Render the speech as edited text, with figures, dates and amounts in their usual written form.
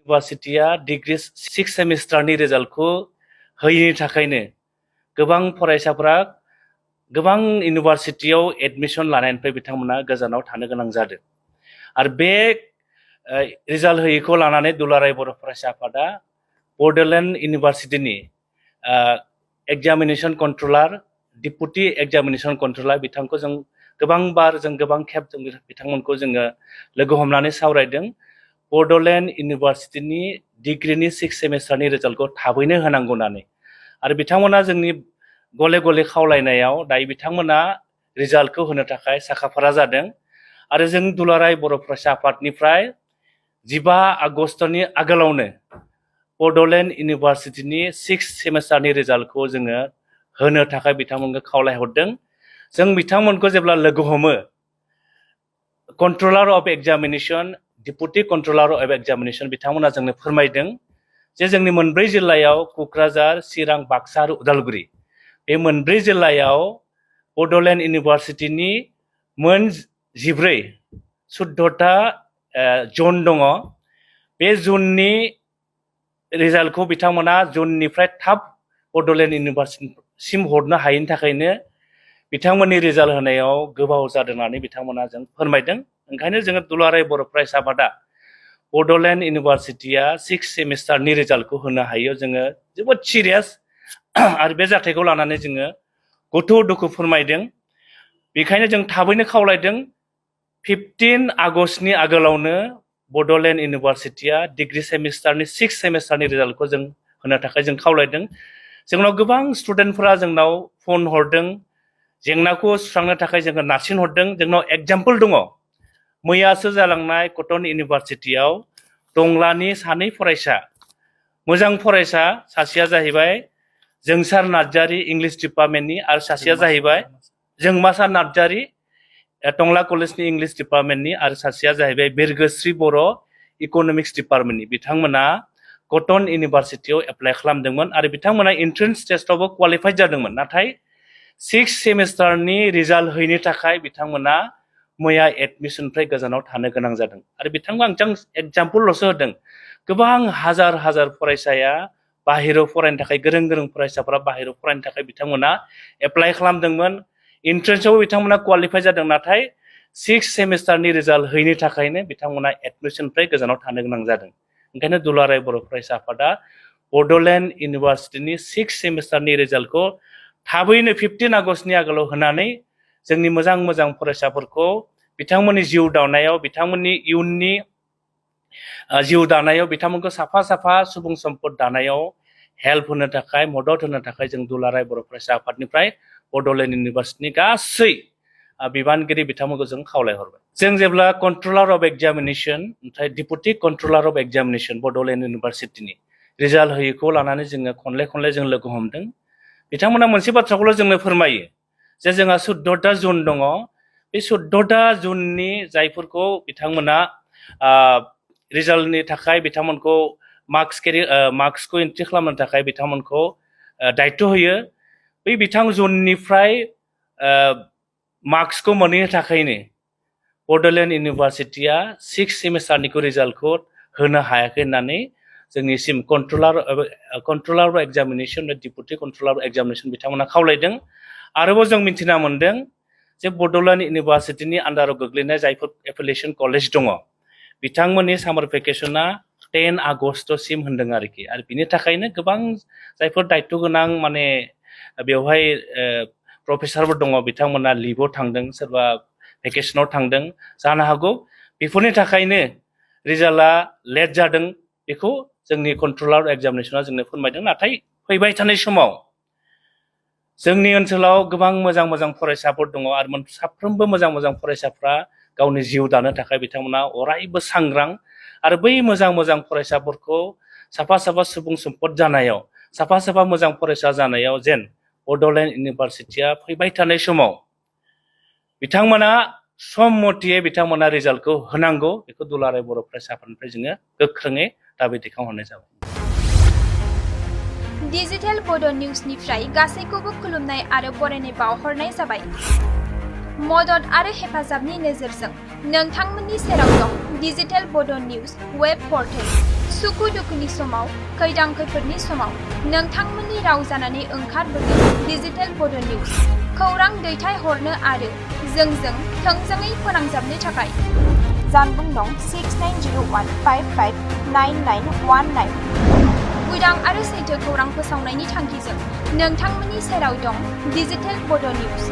इउनिभार्सिटिया degree 6 सेमिस्टारनि रिजाल्टखौ होयैनि थाखायनो गोबां फरायसाफोरा गोबां इउनिभार्सिटियाव एडमिशन लानायनिफ्राय बिथांमोना गोजानाव थानो गोनां जादों आरो बे रिजाल्ट होयैखौ लानानै दुलाराय बर' फरायसा आफादा बड'लेण्ड इउनिभार्सिटिनि examination controller deputy examination controller बिथांखौ जों गोबां खेब जों बिथांमोनखौ जोङो लोगो हमनानै सावरायदों बड'लेण्ड इउनिभार्सिटिनि डिग्रीनि 6 सेमिस्टारनि रिजाल्टखौ थाबैनो होनांगौ होननानै आरो बिथांमोना जोंनि गले गले खावलायनायाव दायो बिथांमोना रिजाल्टखौ होनो थाखाय साखाफारा जादों आरो जों दुलाराय बर' फरायसा आफादनिफ्राय 15 आगस्टनि आगोलावनो बड'लेण्ड इउनिभार्सिटिनि 6 सेमिस्टारनि रिजाल्टखौ जोङो होनो थाखाय बिथांमोनखौ खावलायहरदों जों बिथांमोनखौ जेब्ला लोगो हमो controller of examination deputy controller of examination बिथांमोना जोंनो फोरमायदों जे जोंनि मोनब्रै जिल्लायाव क'क्राझार चिरां बाक्सा आरो उदालगुरि बे मोनब्रै जिल्लायाव बड'लेण्ड इउनिभार्सिटिनि मोन 14टा जन दङ बे जननि रिजाल्टखौ बिथांमोना जननिफ्राय थाब बड'लेण्ड इउनिभार्सिटिसिम हरनो हायैनि थाखायनो बिथांमोननि रिजाल्ट होनायाव गोबाव जादों होननानै बिथांमोना जों फोरमायदों ओंखायनो जोङो दुलाराय बर' फरायसा आफादा बड'लेण्ड इउनिभार्सिटिया 6 सेमिस्टारनि रिजाल्टखौ होनो हायो जोङो जोबोद सिरियास आरो बे जाथायखौ लानानै जोङो गथ' दुखु फोरमायदों बेखायनो जों थाबैनो खावलायदों 15 आगस्टनि आगोलावनो बड'लेण्ड इउनिभार्सिटिया डिग्री सेमिस्टारनि 6 सेमिस्टारनि रिजाल्टखौ जों होनो थाखाय जों खावलायदों जोंनाव गोबां स्टुडेन्टफोरा जोंनाव फन हरदों जेंनाखौ सुस्रांनो थाखाय जोङो नारसिन हरदों जोंनाव एग्जाम्पल दङ मैयासो जालांनाय कटन इउनिभार्सिटियाव टंलानि 2 फरायसा मोजां फरायसा सासेया जाहैबाय जोंसार नार्जारी इंलिश डिपार्टमेन्टनि आरो सासेया जाहैबाय जोंमासा नार्जारी टंला कलेजनि इंलिश डिपार्टमेन्टनि आरो सासेया जाहैबाय बिरगोस्रि बर' इक'नमिक्स डिपार्टमेन्टनि बिथांमोना कटन इउनिभार्सिटियाव एप्लाइ खालामदोंमोन आरो बिथांमोना एन्ट्रेन्स टेस्टआवबो क्वालिफाइड जादोंमोन नाथाय 6 सेमिस्टारनि रिजाल्ट होयैनि थाखाय बिथांमोना मैया एडमिशननिफ्राय गोजानाव थानो गोनां जादों आरो बिथांमोना आं एग्जाम्पलल'सो होदों गोबां हाजार फरायसाया बाहेरायाव फरायनो थाखाय गोरों फरायसाफोरा बाहेरायाव फरायनो थाखाय बिथांमोना एप्लाइ खालामदोंमोन एन्ट्रेन्सआवबो बिथांमोना क्वालिफाइ जादों नाथाय 6 सेमिस्टारनि रिजाल्ट होयैनि थाखायनो बिथांमोना एडमिशननिफ्राय गोजानाव थानो गोनां जादों ओंखायनो दुलाराय बर' फरायसा आफादा बड'लेण्ड इउनिभार्सिटिनि 6 सेमिस्टारनि रिजाल्टखौ थाबैनो 15 आगस्टनि आगोलाव होनानै जोंनि मोजां फरायसाफोरखौ बिथांमोननि जिउ दानायाव बिथांमोननि इयुननि जिउ दानायाव बिथांमोनखौ साफा सुबुं सम्पद दानायाव हेल्प होनो थाखाय मदद होनो थाखाय जों दुलाराय बर' फरायसा आफादनिफ्राय बड'लेण्ड इउनिभार्सिटिनि गासै बिबानगिरि बिथांमोनखौ जों खावलायहरबाय जों जेब्ला कन्ट्रलार अफ एग्जामिनेशन ओमफ्राय deputy controller of examination Bodoland इउनिभार्सिटिनि रिजाल्ट होयैखौ लानानै जोङो खनले जों लोगो हमदों बिथांमोना मोनसे बाथ्राखौल' जोंनो फोरमायो जे जोंहा 14टा जन दङ बे 14टा जननि जायफोरखौ बिथांमोना रिजाल्टनि थाखाय बिथांमोनखौ मार्क्सखौ एन्ट्रि खालामनो थाखाय बिथांमोनखौ दायित्व होयो बै बिथां जननिफ्राय मार्क्सखौ मोनैनि थाखायनो बड'लेण्ड इउनिभार्सिटिया 6 सेमिस्टारनिखौ रिजाल्टखौ होनो हायाखै होननानै जोंनिसिम controller of examination deputy controller of examination बिथांमोना खावलायदों आरोबाव जों मिथिना मोनदों जे बड'लेण्ड इउनिभार्सिटिनि आन्डाराव गोग्लैनाय जायफोर एफिलिएशन कलेज दङ बिथांमोननि सामार भेकेसना 10 आगस्टसिम होनदों आरोखि आरो बिनि थाखायनो गोबां जायफोर दायित्व गोनां माने बेवहाय प्रफेसारफोर दङ बिथांमोना लिभआव थांदों सोरबा भेकेसनाव थांदों जानो हागौ बेफोरनि थाखायनो रिजाल्टआ लेट जादों बेखौ जोंनि कन्ट्रलार एग्जामिनेशना जोंनो फोरमायदों नाथाय फैबाय थानाय समाव जोंनि ओनसोलाव गोबां मोजां फरायसाफोर दङ आरो साफ्रोमबो मोजां फरायसाफ्रा गावनि जिउ दानो थाखाय बिथांमोना अरायबो सांग्रां आरो बै मोजां फरायसाफोरखौ साफा सुबुं सम्पद जानायाव साफा मोजां फरायसा जानायाव जेन बड'लेण्ड इउनिभार्सिटिया फैबाय थानाय समाव बिथांमोना सम मथे बिथांमोना रिजाल्टखौ होनांगौ बेखौ दुलाराय बर' फरायसा आफादनिफ्राय जोङो गोख्रोङै दाबि दैखांहरनाय जाबाय डिजिटेल बड' निउसनिफ्राय गासैखौबो खुलुमनाय आरो बरायनाय बावहरनाय जाबाय मदद आरो हेफाजाबनि नोजोरजों नोंथांमोननि सेराव दं डिजिटेल बड' निउस वेब पर्टेल सुखु दुखुनि समाव खैदां खैफोदनि समाव नोंथांमोननि राव जानानै ओंखारबोगोन डिजिटेल बड' निउज खौरां दैथायहरनो आरो जोंजों थोंजोङै फोनांजाबनो थाखाय जानबुं नं 6901559919 उदां आरो सैथो खौरां फोसावनायनि थांखिजों नोंथांमोननि सेराव दं डिजिटेल बड' निउज।